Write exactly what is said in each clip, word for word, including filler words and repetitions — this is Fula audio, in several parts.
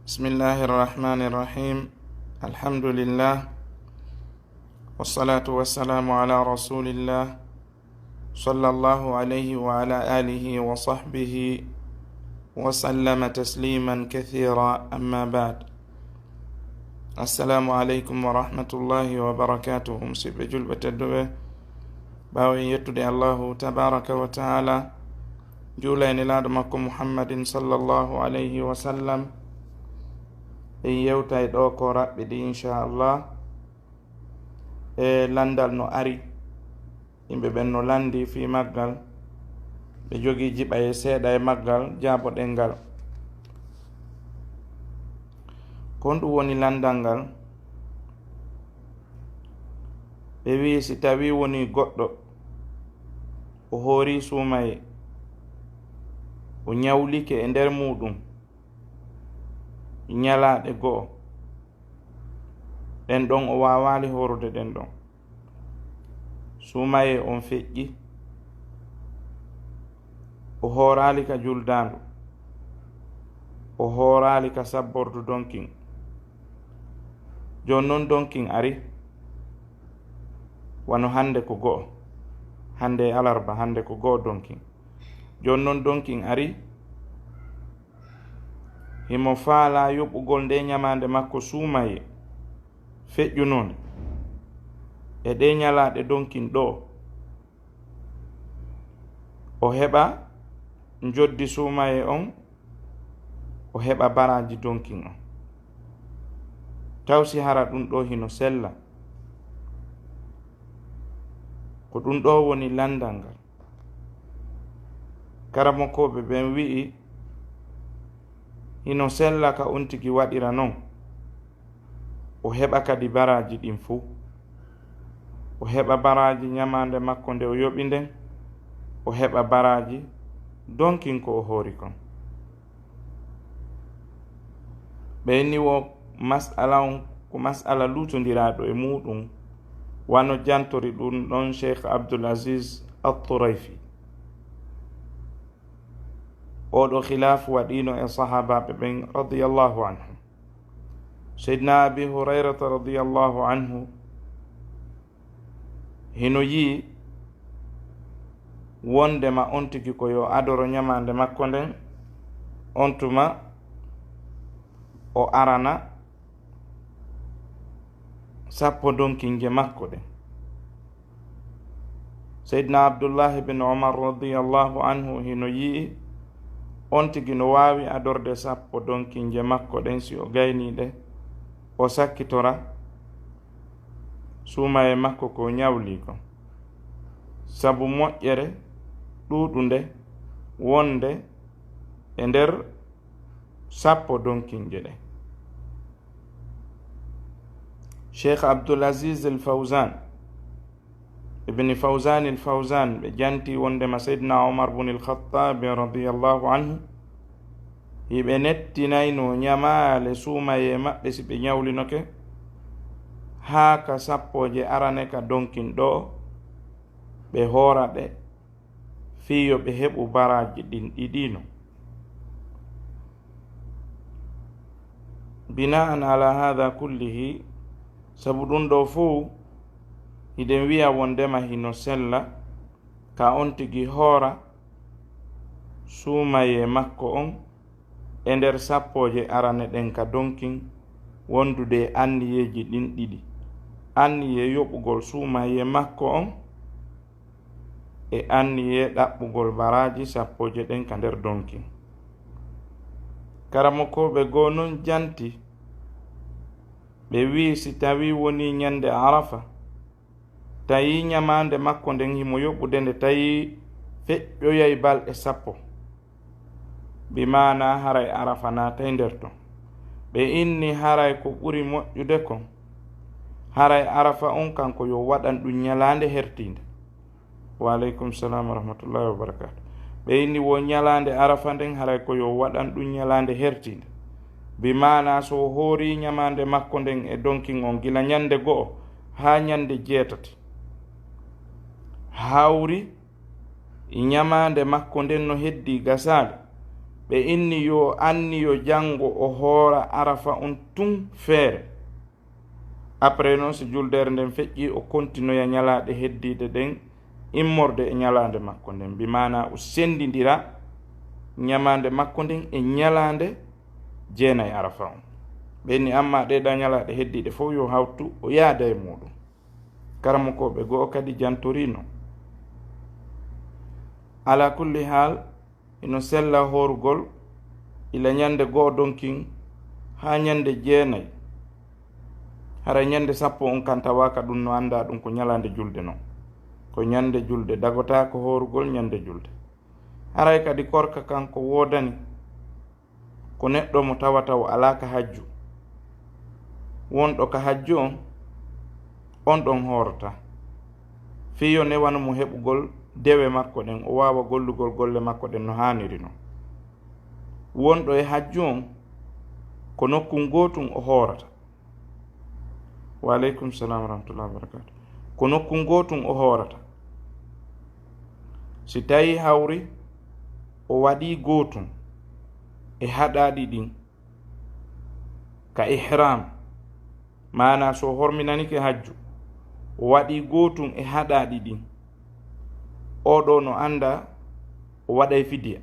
بسم الله الرحمن الرحيم. الحمد لله، والصلاة والسلام على رسول الله، صلى الله عليه وعلى آله وصحبه وسلم تسليما كثيرا، أما بعد. السلام عليكم ورحمة الله وبركاته. Musiɓɓe julɓe tedduɓe, ɓaawo en yettude Allahu tabaraka wa taala, juula e nelaaɗo makko Muhammadin sallallahu alayhi wa sallam, en yewtay ɗo ko raɓɓiɗi, inchallah, e landal no ari. Yimɓe ɓen no landi fii maggal, ɓe jogii jiɓa e seeɗa e maggal, jaaboɗen ngal. Kon ɗum woni landal ngal? Ɓe wi'i, si tawii wonii goɗɗo o hoorii suumaye, o ñawlike e nder muuɗum ñalaaɗe go'o, ɗen ɗon o waawaali hoorude ɗen ɗon. Suumaye on feƴƴi, o hooraali ka juldaandu, o hooraali ka sabbordu donkin. Jooni non donkin ari, wano hande ko go'o, hande e alarba, hande ko go'o donkin. Jooni non donkin ari, himo faalaa yoɓugol nde ñamaande makko suumaye feƴƴunonde e ɗee ñalaaɗe donkin ɗoo, o heɓa njoddi suumaye on, o heɓa baraaji donkin on. Taw si hara ɗum ɗoo hino sella? Ko ɗum ɗoo woni landal ngal. Karamokooɓe ɓen wi'i, hino sella ka on tigi waɗira non. O heɓa kadi baraaji ɗin fuu. O heɓa baraaji ñamaande makko nde o yoɓi nden, o heɓa baraaji donkin ko o hoori kon. Ɓe inni wo mas'ala on ko mas'ala luutondiraaɗo e muuɗum, wano jantori ɗum ɗon Sheikh Abdul Aziz At-Turayfi. Oɗo khilaafu waɗiino e sahaabaaɓe ɓen radiyallahu anhum. Seydina Abi Hurayrata radiyallahu anhu hino yi'i wondema on tigi ko yo adoro ñamaande makko nden, on tuma o arana sappo donkinje makko ɗen. Seydina Abdullahi bin Umar radiyallahu anhu hino yi'i on tigi no waawi adorde sappo donkinje makko ɗen si o gaynii ɗe, o sakkitora suumaye makko ko ñawli kon, sabu moƴƴere ɗuuɗunde wonde e nder sappo donkinje ɗen. Sheikh Abdul Aziz Al Fawzan, Ibni Fawzan Al Fawzan, ɓe janti wondema Seydina Omar bun Al Khattabi radiyallahu anhu, hiɓe nettinayno ñamaale suumaye maɓɓe si ɓe ñawlinoke, haa ka sappooje arane ka donkin ɗoo, ɓe hoora ɗe, fii yo ɓe heɓu baraaji ɗin ɗiɗi no. Bina'an ala haadha kullihi, sabu ɗum ɗoo fow, hiɗen wi'a wondema hino sella ka on tigi hoora suumayee makko on e nder sappooje arane ɗen ka donkin, wondude e anniyeeji ɗin ɗiɗi, anniyee yoɓugol suumayee makko on, e anniyee ɗaɓɓugol baraaji sappooje ɗen ka nder donkin. Karamokooɓe goo non janti, ɓe wi'i, si tawii wonii ñande Arafa, tawi ñamaande makko nden himo yoɓude nde tawi feƴƴoyay balɗe sappo, bi maanaa haray Arafa naatay nder ton. Ɓe inni haray ko ɓuri moƴƴude kon, haray Arafa on kanko yo waɗan ɗum ñalaande hertiinde. Wa aleykum salam wa rahmatullahi wa barakatuh. Ɓe inni wo ñalaande Arafa nden haray ko yo waɗan ɗum ñalaande hertiinde. Bi maanaa so o hoori ñamaande makko nden e donkin on gila ñande go'o haa ñande jeetati. Hawri e ñamaande makko nden no heddii gasaali, Ɓe inni yo anniyo janngo o hoora Arafa on tun feere. Après non, si juldeere nden feƴƴi, o kontinoya ñalaaɗe heddiiɗe ɗen immorde e ñalaande makko nden, bi maanaa o senndindira ñamaande makko nden e ñalaande jeenay Arafa on. Ɓe inni amma ɗee ɗaa ñalaaɗe heddiiɗe fow yo hawtu o yaada e muuɗum. Karamokooɓe goo kadi jantorino. Ala kulli haal, hino sella hoorugol ila ñande go'o donkin haa ñande jeenay. Haray ñande sappo on kan tawaaka ɗum no anndaa ɗum ko ñalaande julde non. Ko ñande julde, dagotaako hoorugol ñande julde. Haray kadi korka kan ko woodani ko neɗɗo mo tawata o alaa ka hajju. Wonɗo ka hajju on, on ɗon hoorata. Fii yo newano mo heɓugol dewe makko ɗen, o waawa gollugol golle makko ɗen no haaniri non. Wonɗo e hajju on, ko nokkun gootun o hoorata. Wa aleykum salam wa rahmatullahi wa barakatuh. Ko nokkun gootun o hoorata. Si tawii hawri o waɗii gootun e haɗaaɗi ɗin ka ihram, maanaa so o horminanike hajju, o waɗii gootun e haɗaaɗi ɗin, oo ɗoo no anndaa o waɗay fidiya.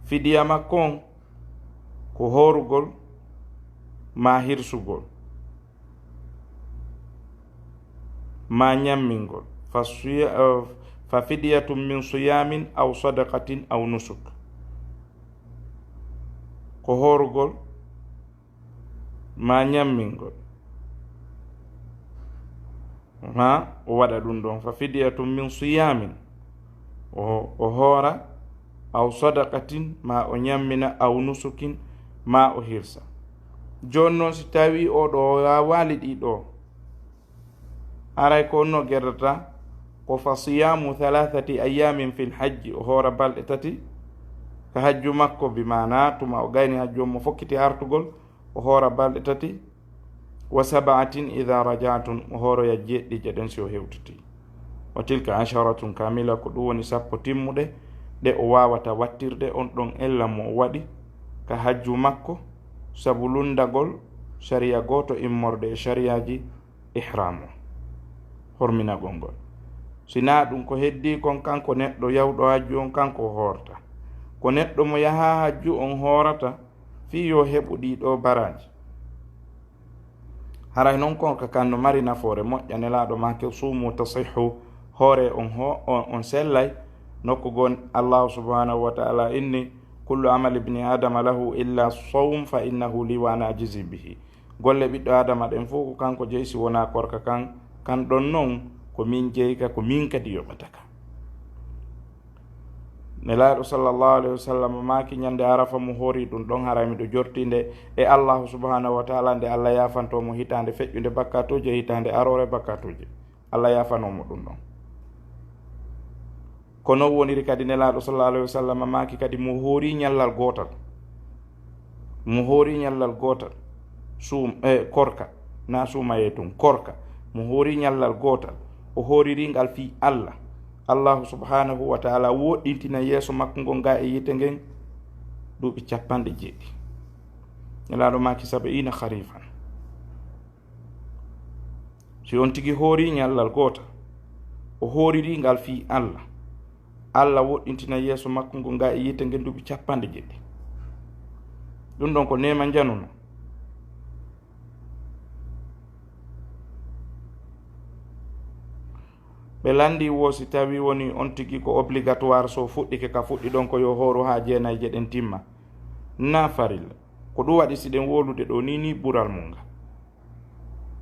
Fidiya makko on ko hoorugol maa hirsugol maa ñammingol. Fa suya-, eh, fa fidiyatun min siyamin aw sadaqatin aw nusuk. Ko hoorugol maa ñammingol. Maa o waɗa ɗum ɗon. Fa fidiyatun min siyamin. O, o hoora, aw sadaqatin, maa o ñammina, aw nusukin, maa o hirsa. Jooni non, si tawii oo ɗoo o waawaali ɗii ɗoo, haray ko honno gerdata? Ko fa siyamu thalathati ayyamin fil hajji, o hoora balɗe tati ka hajju makko, bi maanaa tuma o gayni hajju on mo fokkiti artugol, o hoora balɗe tati, wa sab'atin idha raja'tum, o hooroya jeeɗiɗi ɗen si o hewtitii. Wa tilka asharatun kamila, ko ɗum woni sappo timmuɗe ɗe o waawata wattirde on ɗon ella mo o waɗi ka hajju makko, sabu lunndagol sariya gooto immorde e sariyaaji ihram o, horminagol ngol. Si naa ɗum ko heddii kon, kanko neɗɗo yawɗo hajju on, kanko o hoorta. Ko neɗɗo mo yahaa hajju on hoorata, fii yo heɓu ɗii ɗoo baraaji. Haray non korka kan no mari nafoore moƴƴa, Nelaaɗo maaki, suumu tasihhu, hoore on ho-, on, on sellay. Nokku goo Allaahu subhaanahu wa ta'aalaa inni, kullu amali ibni Aadama lahu illa sawm fa innahu li wa ana ajzi bihi. Golle ɓiɗɗo Aadama ɗen fow ko kanko jeyi, si wonaa korka kan, kan ɗon non ko min jeyi ka, ko min kadi yoɓata ka. Nelaaɗo sallallahu alayhi wa sallam maaki, ñande Arafa mo hoori ɗum ɗon, haray miɗo jortii nde e Allaahu subhaanahu wa ta'aalaa, nde Allah yaafantoo mo hitaande feƴƴunde bakkaatuuji e hitaande aroore bakkaatuuji. Allah yaafanoo mo ɗum ɗon. Ko non woniri kadi, Nelaaɗo sallallahu alayhi wa sallam maaki kadi, mo hoori ñallal gootal, mo hoori ñallal gootal, suum-, eh, korka, na suumayee tun, korka, mo hoori ñallal gootal, o hooriri ngal fii Allah, Allaahu subhaanahu wa ta'aalaa woɗɗintina yeeso makko ngon gaa e yiite ngen duuɓi capanɗe jeeɗiɗi. Nelaaɗo maaki, sab'iina kharifan. Si on tigi hoori ñallal gootal, o hooriri ngal fii Allah, Allah woɗɗintina yeeso makko ngon gaa e yiite ngen duuɓi capanɗe jeeɗiɗi. Ɗum ɗon ko neema njanuno. Ɓe lanndii wo si tawii woni on tigi ko obligatoire, so fuɗɗike ka fuɗɗi ɗon ko yo hooru haa jeenayje ɗen timma, na farilla. Ko ɗum waɗi si ɗen wowlude ɗoo nii, nii ɓural mun ngal.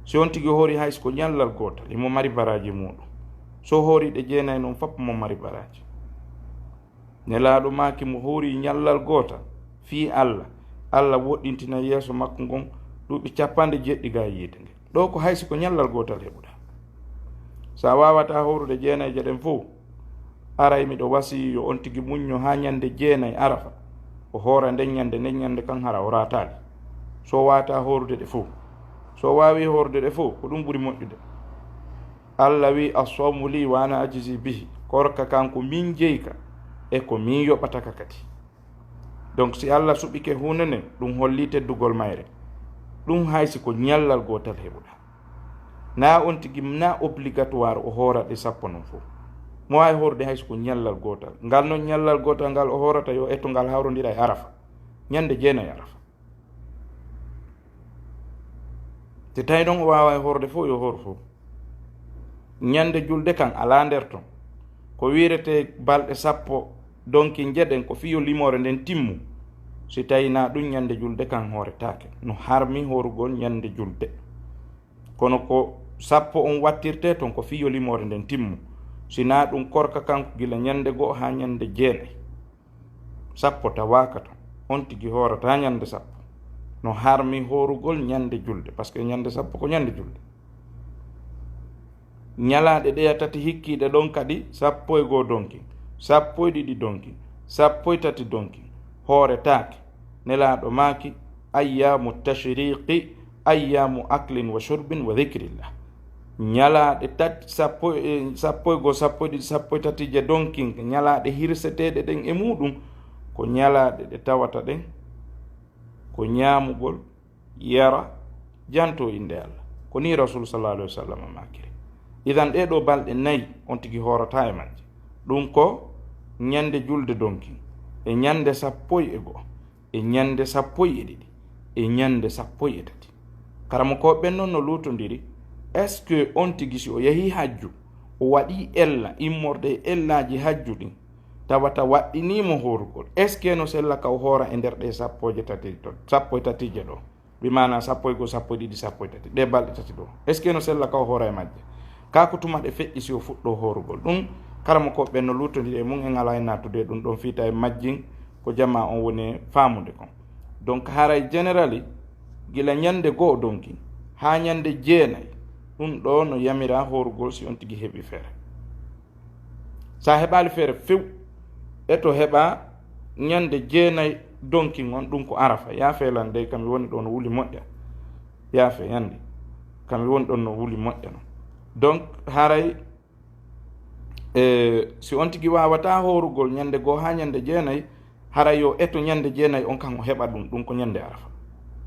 Si on tigi hoori hay si ko ñallal gootal, himo mari baraaji muuɗum. So hoori ɗe jeenay non, fop mo mari baraaji. Nelaaɗo maaki, mo hoori ñallal gootal fii Allah, Allah woɗɗintina yeeso makko ngon duuɓi capanɗe jeeɗiɗi gaa e yiite nge. Ɗoo ko hay si ko ñallal gootal heɓuɗaa. So a waawataa hoorude jeenayje ɗen fow, aray miɗo wasiyii yo on tigi muñño haa ñande jeenay Arafa, o hoora nden ñande, nden ñande kan hara o raataali. So o waawataa hoorude ɗe fow, so o waawii hoorude ɗe fow, ko ɗum ɓuri moƴƴude. Allah wi'i, "As-sawmu lii wa ana ajzi bihi." Korka kan ko min jeyi ka, e ko min yoɓata ka kadi. Donc, si Allah suɓike huunde nden, ɗum holli teddugol mayre. Ɗum hay si ko ñallal gootal heɓuɗa. Na on tigi, na obligatoire o hoora ɗe sappo non fof. Mo waawi hoorde hay si ko ñallal gootal. Ngal non ñallal gootal ngal o hoorata yo eto ngal hawrondira e Arafa. Ñande jeenay Arafa. Te tawi noon o waaway hoorde fof, yo hoor fof. Ñande julde kan alaa nder ton. Ko wiirete balɗe sappo donki njeɗen ko fiyo limoore nden timmu. Si tawi na ɗum ñande julde kan hooretaake. No harmi hoorugol ñande julde. Kono ko sappo on wattirte ton ko fiyo limoore nden timmu. Si na ɗum korka kan ko gila ñande go'o haa ñande jeenay. Sappo tawaaka ton. On tigi hoorata ñande sappo. No harmi hoorugol ñande julde. Parce que ñande sappo ko ñande julde. Ñalaaɗe ɗeya tati hikkiiɗe ɗon kadi, sappo e goo donki, sappo e ɗiɗi donki, sappo e tati donki, hooretaake. Nelaaɗo maaki, "Ayyaamu tashriiqi, ayyaamu aklin wa shurbin wa dhikrillah." Ñalaaɗe tati, sappo e, sappo e goo, sappo e ɗiɗi, sappo e tati je donki, ñalaaɗe hirseteeɗe ɗen e muuɗum, ko ñalaaɗe ɗe tawata ɗen, ko ñaamugol, yara, janto innde Allah. Ko nii Rasul sallallahu alaihi wasallam maakiri. Idan ɗee ɗoo balɗe nayi on tigi hoorata e majje. Ɗum ko ñande julde donki, e ñande sappo e goo, e ñande sappo e ɗiɗi, e ñande sappo e tati. Karamokooɓe ɓen non no luutondiri, est-ce que on tigi si o yahii hajju, o waɗii ella, immorde e ellaaji hajju ɗin, tawata waɗɗinii mo hoorugol, est-ce que no sella ka o hoora e nder ɗee sappo e tati to, sappo e tati je ɗoo? Bi maana sappo e goo, sappo e ɗiɗi, sappo e tati. Ɗee balɗe tati ɗoo. Est-ce que no sella ka o hoora e majje? Kaa ko tuma ɗe feƴƴi si o fuɗɗoo hoorugol. Ɗum, karamokooɓe ɓen no luutondiri e mum, en alaa e naatude e ɗum ɗon fiita e majjin, ko jamaa on woni e faamude kon. Donc, haray generali, gila ñande go'o donki, haa ñande jeenay, ɗum ɗoo no yamira hoorugol si on tigi heɓi feere. Sa heɓaali feere few, e to heɓa ñande jeenay donkin on, ɗum ko Arafa. Yaafe lan dey, kam mi woni ɗo no wuli moƴƴa. Yaafe yande, kam mi woni ɗon no wuli moƴƴa non. Donc, haray, e, si on tigi waawata hoorugol ñande goo haa ñande jeenay, haray yo eto ñande jeenay on kan o heɓa ɗum, ɗum ko ñande Arafa.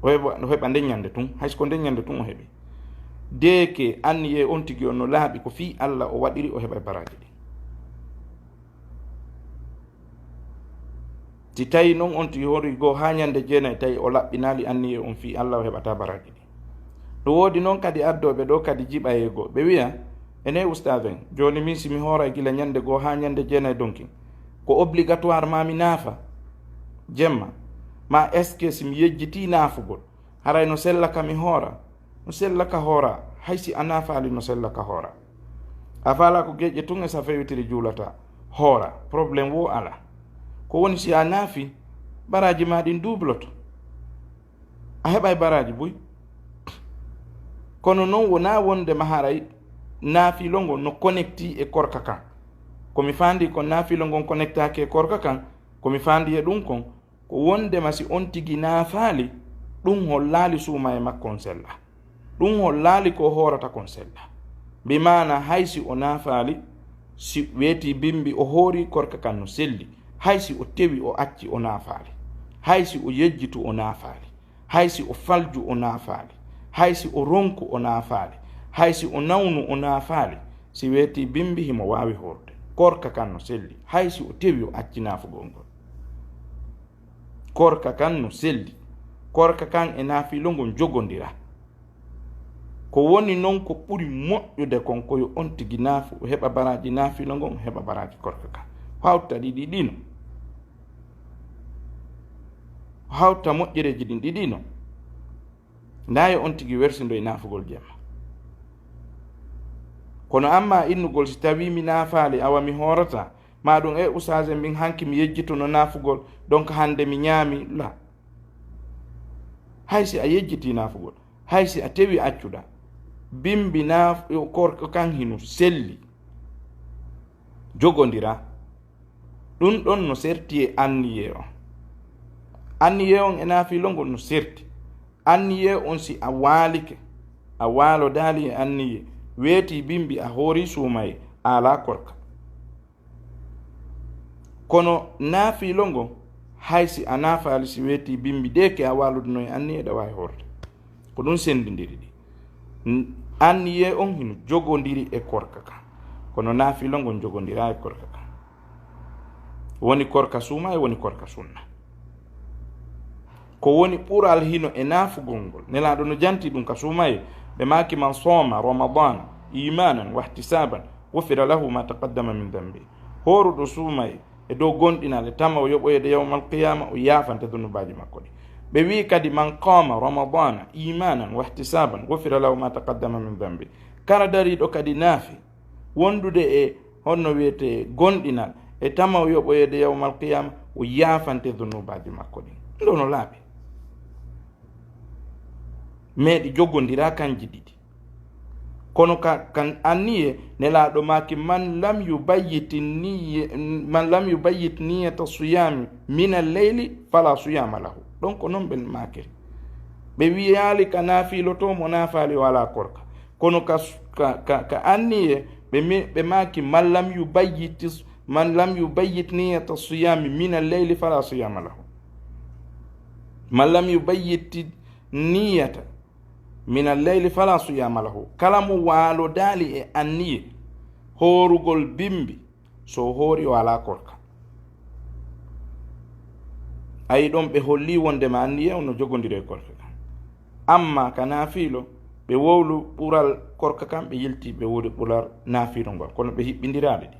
O heɓa, o heɓa nden ñande tun, hay so ko nden ñande tun o heɓi. Deeke anniyee on tigi on no laaɓi ko fii Allah o waɗiri, o heɓa e baraaji ɗi. Si tawi non on tigi hoori goo haa ñande jeenay, tawi o laɓɓinaali anniyee on fii Allah, o heɓata baraaji ɗi. No woodi non kadi addooɓe ɗo kadi jiɓayee goo. Ɓe wi'a, "Ene ustaaden, jooni min si mi hooray gila ñande goo haa ñande jeenay donkin, ko obligatoire ma mi naafa jemma? Ma est-ce que si mi yejjitii naafugol, haray no sella ka mi hoora?" No sella ka hoora, hay si a naafaali no sella ka hoora. A faala ko geƴƴe tun e safe witiri juulata, hoora, problème wo alaa. Ko woni si a naafi, baraaji ma ɗin duubloto. A heɓay baraaji buy. Kono non wonaa wonde ma haray naafilo ngon no connecti e korka kan. Ko mi faandi kon naafilo ngon connectaaki e korka kan, ko mi faandi e ɗum kon, ko wonde ma si on tigi naafaali, ɗum hollaali suumaye makko on sella. Ɗum hollaali ko o hoorata kon sella. Bi maana hay si o naafaali, si weeti bimbi o hoori korka kan no selli. Hay si o tewi o acci o naafaali. Hay si o yejjitu o naafaali. Hay si o falju o naafaali. Hay si o ronku o naafaali. Hay si o nawnu o naafaali. Si weeti bimbi himo waawi hoorde. Korka kan no selli. Hay si o tewi o acci naafugol ngol. Korka kan no selli. Korka kan e naafilo ngon jogondira. Ko woni non ko ɓuri moƴƴude kon ko yo on tigi naafu, o heɓa baraaji naafilo ngon, o heɓa baraaji korka kan. Hawta ɗi ɗiɗi no. Hawta moƴƴereeji ɗin ɗiɗi no. Ndaa yo on tigi wersindo e naafugol jemma. Kono amma innugol si tawi mi naafaali, awa mi hoorata, ma ɗum, "E usaaje, min hanki mi yejjituno naafugol, donc hannde mi ñaami." La. Hay si a yejjiti naafugol, hay si a tewi accuɗa, bimbi naaf-, korka kan hino selli, jogondira. Ɗum ɗon no serti e anniyee on. Anniyee on e naafilo ngol no serti. Anniyee on, si a waalike, a waalodaali e anniyee, weeti bimbi a hoori suumaye, a alaa korka. Kono naafilo ngo, Hay si a naafaali, si weetii bimbi deeke a waaluduno e anniye, ɗa waawi hoorde. Ko ɗum senndindiri ɗi. N-, anniye on hino jogondiri e korka kan. Kono naafila ngon jogondiraa e korka kan. Woni korka suuma e woni korka sunna. Ko woni ɓural hino e naafugol ngol. Nelaaɗo no janti ɗum ka suumaye, ɓe maaki: "Man sooma Ramadana imanan wahtisaban, gufira lahu ma taqaddama min dambi." Hooruɗo suumaye e dow gomɗinal e tama o yoɓoyeede yawmal qiyama, o yaafante dunubaaji makko ɗi. Ɓe wi'i kadi: "Man qama Ramadana imanan wahtisaban, gufira lahu ma taqaddama min dambi." Kala dariiɗo kadi naafi, wondude e honno wiyetee gomɗinal e tama o yoɓoyeede yawmal qiyama, o yaafante dunubaaji makko ɗin. Ɗo no laaɓi. Mais ɗi jogondiraa kanji ɗiɗi. Kono ka, kan anniye, Nelaaɗo maaki: "Man lam yubayyit niyya, man lam yubayyit niyyata siyami min al-layli fala siyama lahu." Ɗon ko non ɓe maakiri. Ɓe wiyaali ka naafiloto mo naafaali o alaa korka. Kono ka, ka, ka, ka anniye, ɓe mi-, ɓe maaki: "Man lam yubayyit, man lam yubayyit niyyata siyami min al-layli fala siyama lahu." "Man lam yubayyit niyyata min al-layli fala siyama lahu." Kala mo waalodaali e anniye hoorugol bimbi, so o hoori o alaa korka. Ayi ɗon ɓe holli wondema anniye on no jogondiri e korka kan. Amma ka naafiilo, ɓe wowlu ɓural korka kan, ɓe yilti ɓe wowli ɓural naafiilo ngol, kono ɓe hiɓɓindiraali ɗi.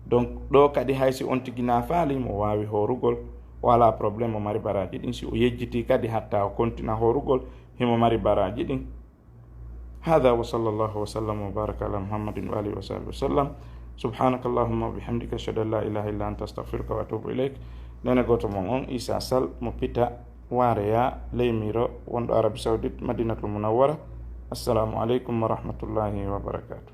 Donc, ɗo kadi hay si on tigi naafaali, mo waawi hoorugol, o alaa problème, o mari baraaji ɗin. Si o yejjiti kadi hatta o kontina hoorugol, himo mari baraaji ɗin. هذا وصلى الله وسلم وبارك على محمد وآله وصحبه وسلم. سبحانك اللهم وبحمدك، أشهد أن لا إله إلا أنت، أستغفرك وأتوب إليك. Nene gooto mon on, Isa Sall, mo Pita Wareya, Leymiro, wonɗo Arabie Saoudite, Madinatul Munawwara. Assalamu aleykum wa rahmatullahi wa barakatuh.